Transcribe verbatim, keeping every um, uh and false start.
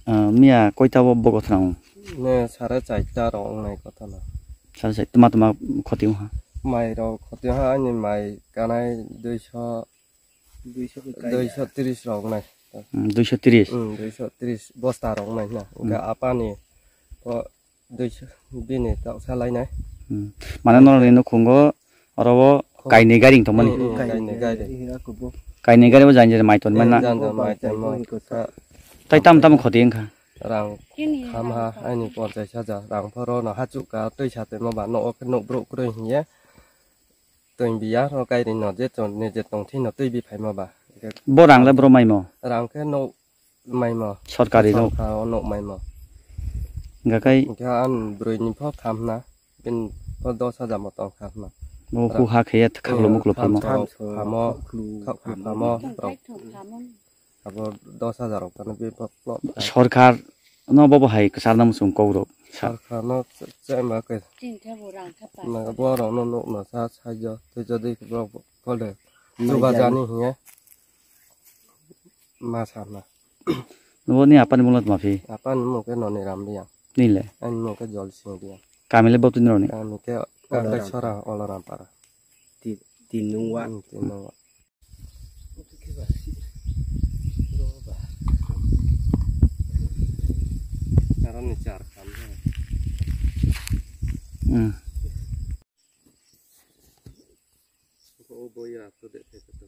Ah, miya koita bo bogo thango? Ne sare chaita rok wngnai kotha no. Sare chaita tuma tuma khoti wngha. Mai rok khoti ha ani mai kanai duiso, duiso tris rok wngnai. Hmm, duiso tris. Hmm, duiso tris bosta rok wngnai na. Hwnkhe apani o duiso bini toksa lainai. Hmm. Mane norokni nukhungo oro o kainwi gairing tongmani. Hmm, hmm, kainwi gairing. Kainwi gairing bo jani jani mai tonmani na. Jani jani mai tonmani. Tai tam tam khoti wngkha. Rang khamha ani ponchais hajar rang phoro no hachuk ka twi sa tongma ba no ok no bro kroi hiye. Twi biya ro kairi no je ton ne je tong thino twi bi phaima ba. Bo rang le bro maimo? Rang khe no maimo. Sorkari no. Sorkar o no maimo. Gakai. Ga an broi ni pho khamna. Bin pho dos hajar mo tong khamna. Mo khu ha khe ya khaklo muklo phaimo. Khamo, khaklo khamo. Abo dos hajar rok tano be plot. Sorkar no bo bo hai kwchar no muchung kok rok. Sorkar no chema ke. Chini khe bo rang khe pa. Na bo rok no nuk no sa sa jo. Te jodi bo kole. Chuba jani hiye. Ma sa na. Bo ni apa ni mulat mafi. Apa ni mo ke noni ram dia. Ni le. Ani mo ke jol sing dia. Kami le bo tin roni. Kami ke Ola Rampara. Sora Ola Rampara. Ti-, tin nung wa. Hmm, tin nung wa. Aro ni char khan de. Hmm. O boya to de te to.